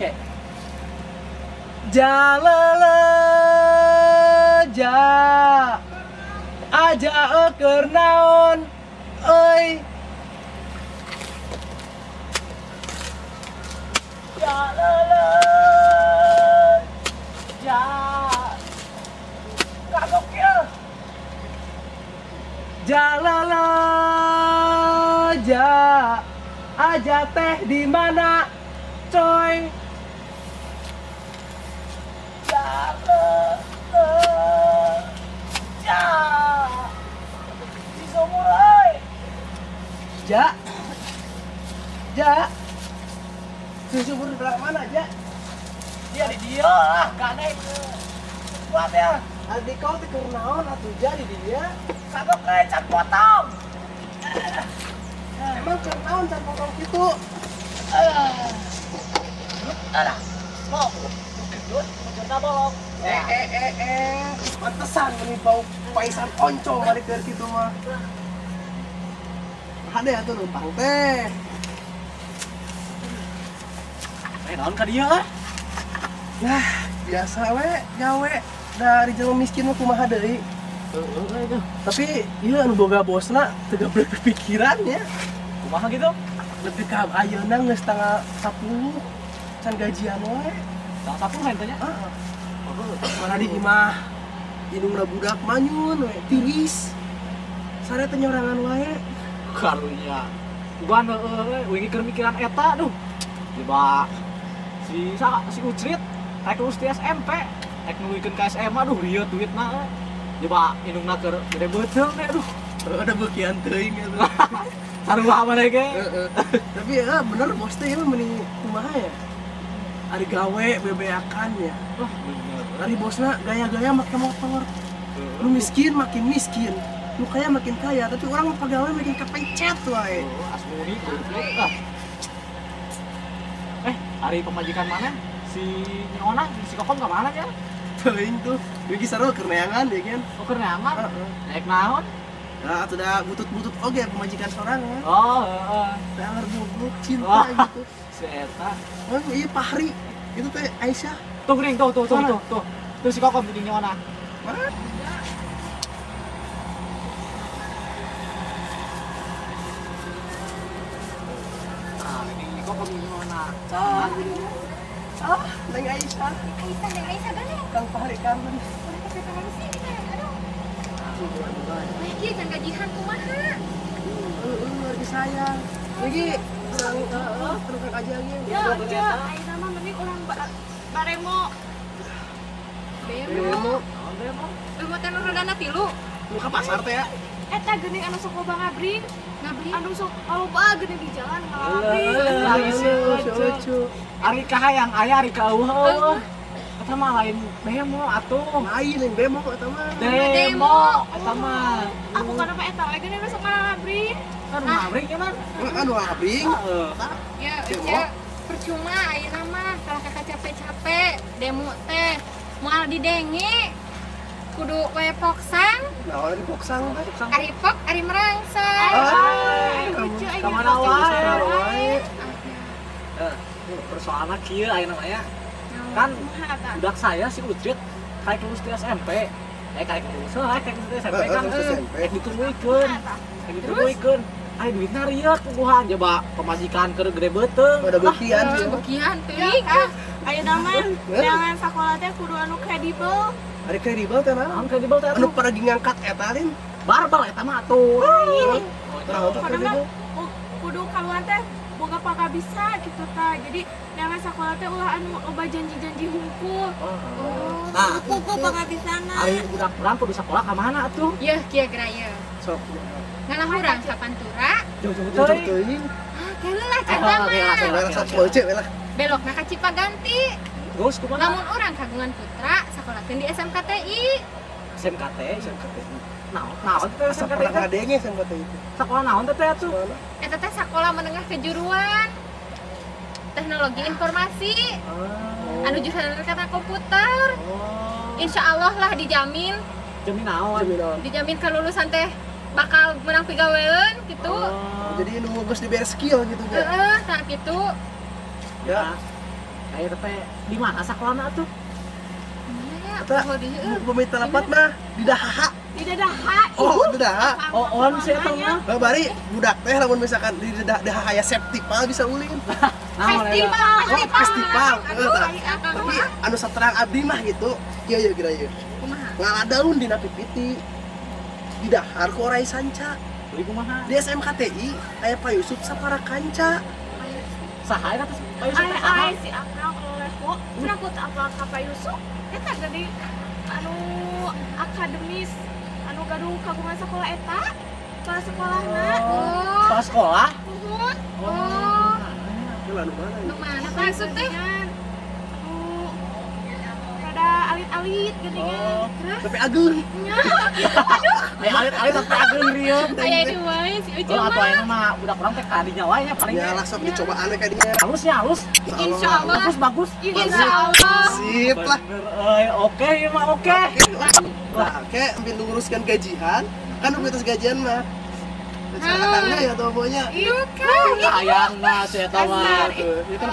Oke. Jalele ja aja keur naon euy. Jalele ja kagok ya. Jalele ja aja teh di mana coy. Ja, ja, sumur di belakang mana ja? Dia di dia lah, gak naik. Kuat ya. Adik kau teh keur naon atuh ja di dia? Kagok euy can potong. Emang keur naon can potong kitu? Alah, mau gendut, mujurna bolong. Pantesan meni bau paisan oncom balik dari situ mah. Ada ya tuh numpang teh. Naon ka dieu ah? Nah, biasa we gawe dari jelema miskin mah kumaha deui. Heeh, tapi ieu anu boga bosna teu gablek pikiran ya. Kumaha gitu? Lebih ka ayeuna geus tanggal 10 can gajian we. Tanggal 10 henteu nya? Heeh. Mana di imah indungna budak manyun we, tiris. Sare teh nyorangan wae. Karunya. Ugan heueuh wingi keur mikiran eta duh. Coba si si Ucrit rek lulus di SMP, rek nuluykeun ka SMA duh rieu duitna. Coba indungna keur gede beuteung teh aduh. Ada beukian teuing eta. Sarua maneh ge. Heeh. Tapi ya bener bos teh ieu meni kumaha ya? Ari gawe bebeakan ya. Wah, bener. Ari bosna gaya-gaya make motor. Lu miskin makin miskin. Lu kaya makin kaya, tapi orang mah pegawai makin kepencet wae. Oh, asmuni goblok ah. Ari pemajikan mana? Si Nyona, si Kokom ka mana ya? Teuing tuh. Bigi sarua keur neangan ya kan. Oh, keur neangan? Heeh. Naik naon? Nah, atuh da butut-butut oge pemajikan sorangan. Oh, heeh. Dalar goblok cinta gitu. Si eta. Oh, iya Fahri. Itu teh Aisyah. Tuh geuning tuh tuh tuh tuh tuh. Tuh si Kokom jeung Nyona. Mana? Ah, Neng Aisyah. Aisyah, Neng Aisyah balik. Kang Fahri kangen. Udah kedatangan sini kan, aduh. Lagi can gajian kumaha? Heeh, sayang. Lagi urang heeh, terus aja ge. Ya, ya, ayeuna mah mending urang baremo. Bemo. Bemo. Bemo teh nu rodana 3. Nu ka pasar teh ya. Eta geuning anu sok loba ngabring. Ngabring. Anu sok loba geuning di jalan ngabring. Lagi si lucu. Ari kahayang aya ari ka eueuh. Eta mah lain bemo atuh. Lain lain bemo eta mah. Demo eta mah. Aku kana mah eta we geuning anu sok ngabring. Kan ngabring ya man. Anu ngabring. Ya, ya percuma ayeuna mah kalau kakak capek-capek demo teh moal didenge. Kudu we poksang. Nah, ari poksang teh. Ari pok, ari merangsang. Ka mana wae. Persoalanna kieu ayeuna mah ya. Kan budak saya si Ucrit kayak lulus di SMP. Kayak lulus, kayak lulus di SMP kan. Rek dituluykeun. Rek dituluykeun. Ari duitna rieu puguhan coba pemajikan keur gede beuteung. Ada beukian. Beukian teuing. Ayeuna mah jangan sakola teh kudu anu kredibel. Ari kredibel teh naon? Kredibel teh anu paragi ngangkat eta lin. Barbel eta mah atuh. Naon teh kredibel? Kudu kaluan teh boga pakabisa gitu ta. Jadi jangan sakola teh ulah anu loba janji-janji hungkul. Oh. Nah, kuku pangabisana. Ari budak urang kudu sakola ka mana atuh? Yeuh kieu geura yeuh. Sok. Ngalah urang ka Pantura. Jauh-jauh teuing. Ah, keula lah can mah. Lah we lah. Belokna ka Cipaganti. Geus kumaha? Lamun urang kagungan putra sakolakeun di SMKTI. SMKT, SMKTI. Naon? Naon teh SMKTI? Sakola ngadenge SMKTI itu. Sakola naon teh atuh? Eta teh sakola menengah kejuruan. Teknologi informasi. Oh. Anu jurusan kata komputer. Oh. Insya Allah lah dijamin. Jamin naon? Dijamin kelulusan teh bakal menang pigaweun gitu. Oh. Jadi nu geus dibere skill gitu kan. Heeh, tah kitu. Ya. Aya teh di mana sakolana atuh? Eta upami telepat mah di Daha. Di Daha. Oh, di Daha. Oh, on sih eta mah. Bari budak teh lamun misalkan di Daha aya festival bisa ulin. Festival, festival. Tapi anu saterang abdi mah gitu. Ieu ieu geura ieu. Kumaha? Ngaladaun dina pipiti. Di dahar ku orai sanca. Beli kumaha? Di SMKTI aya Pak Yusuf sapara kanca. Saha eta Pak Yusuf teh saha? Ai si akang leho. Cenah ku teu apal ka Pak Yusuf. Eta geuning anu akademis anu gaduh kagungan sekolah eta. Kepala sekolahna. Oh. Kepala sekolah? Nuhun. Oh. Anu mana? Nu mana Pak Yusuf teh? Anu rada alit-alit geuningan. Oh. Tapi ageung. Nya, gitu aduh. Aya alit-alit tapi ageung rieut. Aya di wae si Ucu Oh, atuh mah. ayeuna mah budak urang teh kadinya wae nya paling. Ya lah sok dicobaan we kadinya. Halus nya halus. Insyaallah. Bagus bagus. Insyaallah. Sip lah. Bener euy, oke ieu mah oke. Nah, oke, ambil nguruskan gajian, kan udah gajian mah. Silakan ya tobonya. Iya kan. Sayang mah si eta mah. Dasar. Tuh, itu